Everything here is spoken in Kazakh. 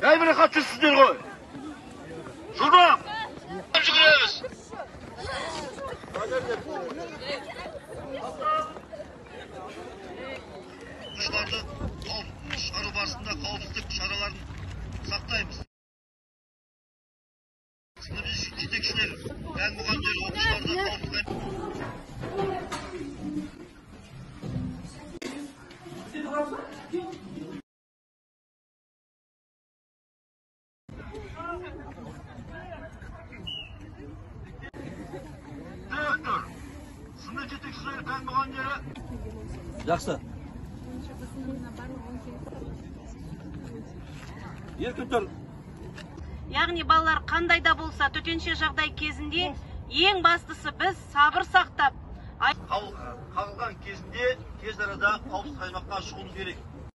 Жайбарақат жүрсіздер ғой. Жылдам! Жүгіреміз. Оқушыларды шығару барысында қауіпсіздік шараларын сақтаймыз. Сынып жетекшілері, пән мұғалімдері оқушыларды қауіпсіздік. Директор, сынып жетекшілері, пән мұғалімдері. Жақсы. Еркін тұр. Яғни балалар қандай да болса төтенше жағдай кезінде ең бастысы біз сабыр сақтап қағылған кезінде тез арада қауіпсіз аймаққа шығуымыз керек.